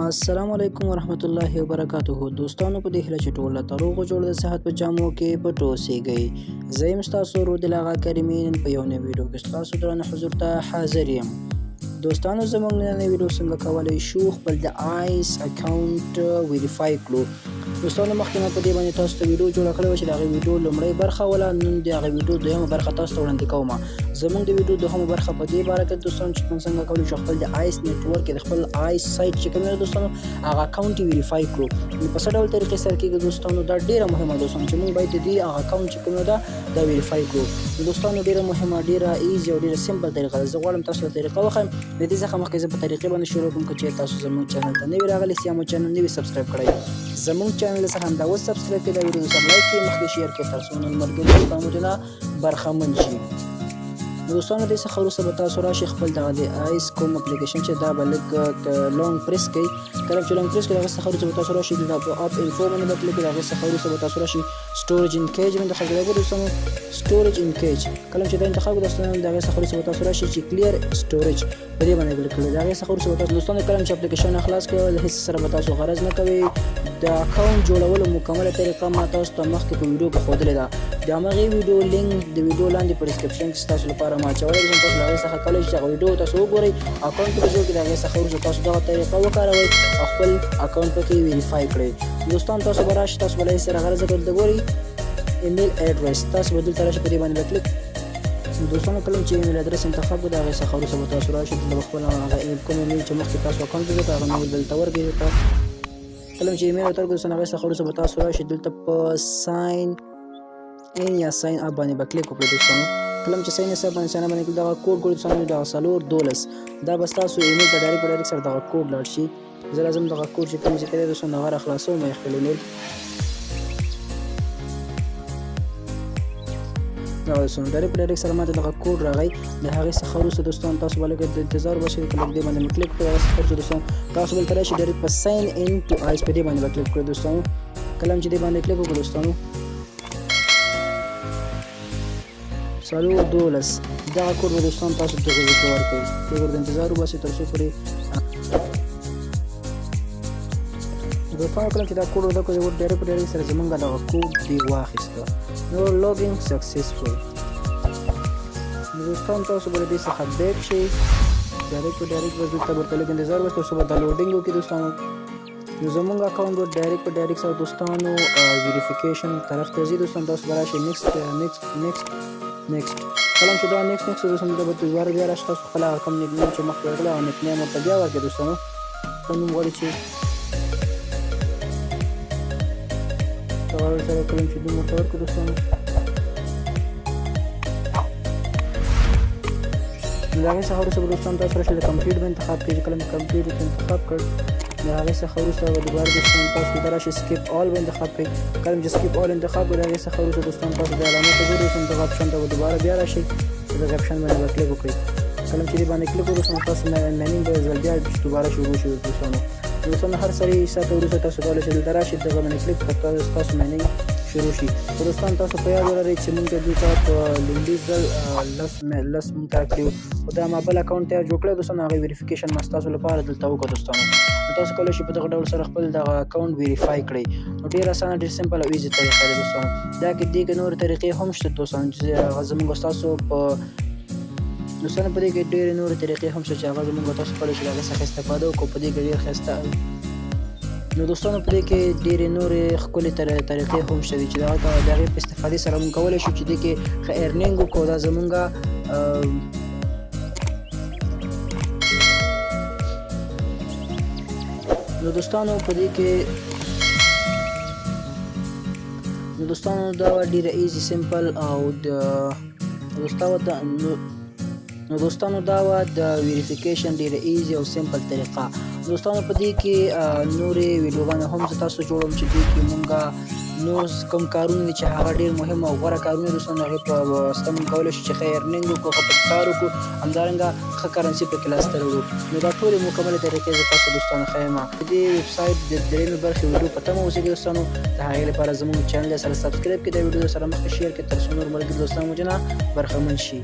السلام علیکم ورحمت الله وبرکاته دوستانو، په دې هیله چې ټول له روغ جوړ د صحت په جامو کې پټ اوسیږئ. زه یم ستاسو ورور دل اغا کریمي. نن په یو نوي ویډیو کې ستاسو درانه حضور ته حاضر یم. دوستانو، زموږ نننۍ ویډیو څنګه کولی شو خپل د آیس اکاونټ ویریفای کړو. دوستانو، مخکې ما په دې باندې تاسو ته ویډیو جوړه کړې وه چې د هغې ویډیو لومړۍ برخه وله. نن د هغې ویډیو دویمه برخه تاسو ته وړاندې کوم. زموږ د ویډیو دوهمه برخه په دې باره کې دوستانو چې کوم څنګه کولی شو خپل د آیس نیټورک، د خپل آیس سایټ چې کوم دی دوستانو، هغه اکاونټ ویریفای کړو. نو په څه ډول طریقې سره کېږي دوستانو؟ دا ډېره مهمه دوستانو چې موږ باید د دې هغه اکاونټ چې کوم ده دا ویریفای کړو. نو دوستانو، ډېره مهمه، ډېره ایزي او ډېره سمپل طریقه ده. زه غواړم تاسو ته طریقه وښیم. د دې څخه مخکې زه په طریقې باندې شروع کوم. که چېرې تاسو زموږ چینل ته نوي راغلي یا مو چینل نوي سبسکرایب کړئ، زموږ چینل سره همدا اوس سبسکرایب کړئ، دا ویډیو سره لایک کړئ، مخکې شیر کړئ، تر څو نور ملګري دوستان مو نه برخمن شي. نو دوستانو، دې څخه وروسته به تاسو راشئ خپل دغه د آیس کوم اپلیکیشن چې دا به لږ لونګ پریس کړئ. کله چې لونګ پریس کړئ، هغه څخه وروسته به تاسو راشئ دلته په اپ انفو باندې به کلیک کړئ. هغه څخه وروسته به تاسو راشئ سټوریج ان کیج باندې خلک کړئ. دوستانو، سټوریج ان کیج کله چې دا انتخاب کړئ دوستانو، د هغې څخه وروسته به تاسو راشئ چې کلیر سټوریج په دې باندې کلیک کړئ. د هغې څخه وروسته به تاسو دوستانو کله چې اپلیکیشن خلاص کړئ، له هیڅ سره به تاسو غرض نه کوئ. د اکاونټ جوړولو مکمله طریقه ما تاسو ته مخکې په ویډیو کې ښودلې ده. د همغې ویډیو لینک د ویډیو لاندې په ډسکرپشن کې ستاسو لپاره ما اچولی دی. تاسو له هغې څخه کولی شئ چې هغه ویډیو تاسو وګورئ، اکاونټ پکې جوړ کړئ. د هغې څخه وروسته تاسو دغه طریقه وکاروئ او خپل اکاونټ پکې ویریفای کړئ. دوستان، تاسو به راشئ، تاسو به له هېڅ سره غرض نه کوئ. دلته ګورئ ایمیل ایډریس، تاسو به دلته راشئ، په دې باندې به کلیک. دوستانو، کله چې ایمیل ادرس انتخاب کړئ، د هغې څخه وروسته به تاسو راشئ دلته به خپل هغه کوم ایمیل چې مخکې تاسو اکاونټ جوړ کړ، هغه ایمیل دلته ورکړئ. دلته کله چې ایمیل ورته دوستانو، هغې څخه وروسته به تاسو راشئ دلته په ساین ان یا ساین اپ باندې به کلیک وکړئ. دوستانو، کله چې ساین اپ باندې ساین اپ باندې دغه کوډ ګورئ دوستانو، دغه 412، دا به ستاسو ایمیل ته ډایرکټ په ډایرکټ سره دغه کوډ لاړ شي. زه لازم دغه کوډ چې کوم ذکر دی دوستانو، هغه راخلاصوم خپل ایمیل. دغه دوستانو، ډایرکټ په ډایرکټ سره ماته دغه کوډ راغی. د هغې څخه وروسته دوستان تاسو به لږ انتظار وباسئ. کله دې باندې مې کلیک کړ، هغې څخه وروسته دوستان تاسو بل ته راشئ، ډایرکټ په ساین ان ټو آیس په دې باندې به کلیک کړئ. دوستانو، کله چې دې باندې کلیک وکړو دوستانو، 412 دغه کوډ به دوستان تاسو دغه ځای کې ورکړئ. لږ ورته انتظار وباسئ تر څو پورې دوستانو کله چې دا کوډ ورته کړو، ډایرکټ په ډایرکټ سره زمونږ دغه کوډ دی واخیسته. نو لاګین سکسیسفول. نو دوستان، تاسو به له دې څخه بیک شئ. ډایرکټ په ډایرکټ به دلته ورته لږ انتظار وباسئ تر څو به دا لوډینګ وکړي دوستانو. نو زمونږ اکاونټ به ډایرکټ په ډایرکټ سره دوستانو ویریفیکیشن طرف ته ځي. دوستان، تاسو به راشئ نیکسټ، نیکسټ، نیکسټ، نیکسټ. کله چې دا نیکسټ، نیکسټ دوستانو، دا به دوباره بیا راشي. تاسو خپل هغه کوم نیک نیم چې مخکې ورکړی، هغه نیک نیم ورته بیا ورکړئ. دوستانو، کوم نوم غواړي چې سره کله چې نوم ورته ورکړو دوستانو، نو د هغې څخه وروسته به دوستان تاسو راشئ د کمپلیټ به انتخاب کړئ. چې کله مې کمپلیټ انتخاب کړ، د هغې څخه وروسته به دوباره دوستان تاسو دلته راشئ، سکیپ آل به انتخاب کړئ. کله چې سکیپ آل انتخاب کړئ، د هغې څخه وروسته دوستان تاسو د علامې ته ګورئ. دوستان، دغه اپشن ته به دوباره بیا راشئ، دغه اپشن باندې به کلیک وکړئ. کله چې دې باندې کلیک وکړئ دوستانو، تاسو ماینینګ به ځل بیا دوباره شروع شي. دوستانو، هر سړي ساعته وروسته تاسو کولی شئ دلته راشئ، دغه باندې کلیک کړئ، ستاسو ماینینګ شروع شي. خو دوستان، تاسو په یاد ولرئ چې موږ دلته په لومړي ځل لس لس مونږ ته کړي، خو دا ما بل اکاونټ ته جوړ کړی دوستانو، هغه ویریفیکیشن ما ستاسو لپاره دلته وکړ. دوستانو، نو تاسو کولی شئ په دغه ډول سره خپل دغه اکاونټ ویریفای کړئ. نو ډېر اسانه، ډېر سمپل او ایزي طریقه ده دوستانو. دا کې دې کې نورې طریقې هم شته دوستانو چې هغه زموږ ستاسو په دوستانو، په دې کې ډېرې نورې طریقې هم شته چې هغه زموږ تاسو کولی شئ له هغې څخه استفاده وکړو. په دې کې ډېر ښایسته. نو دوستانو، په دې کې ډېرې نورې ښکلې طریقې هم شته دي چې د هغې په استفادې سره موږ کولی شو چې دې کې ښه ارنینګ وکړو. دا زموږ نو دوستانو، په دې کې نو دوستانو دا ډېره ایزي، سمپل او د دوستانو نو دوستانو دا وه د ویریفیکیشن ډیره ایزي او سمپل طریقه. دوستانو، په دې کې نورې ویډیوګانې هم زه تاسو جوړوم چې دې کې مونږه نور کوم کارونه دي چې هغه ډیر مهم او غوره کارونه دوستانو، هغې په واسطه مونږ کولی شو چې ښه ارنینګ وکړو، ښه پکې کار وکړو، همدارنګه ښه کرنسي پکې لاسته راوړو. نو دا ټولې مکملې طریقې زه تاسو دوستانو ښیم. د دې ویب سایټ د درېیمې برخې ویډیو په تمه اوسئ دوستانو. د هغې لپاره زموږ چینل سره سبسکرایب کړئ، دا ویډیو سره مخکې شیر کړئ، تر څو نور ملګري دوستان مو جنا برخمن شي.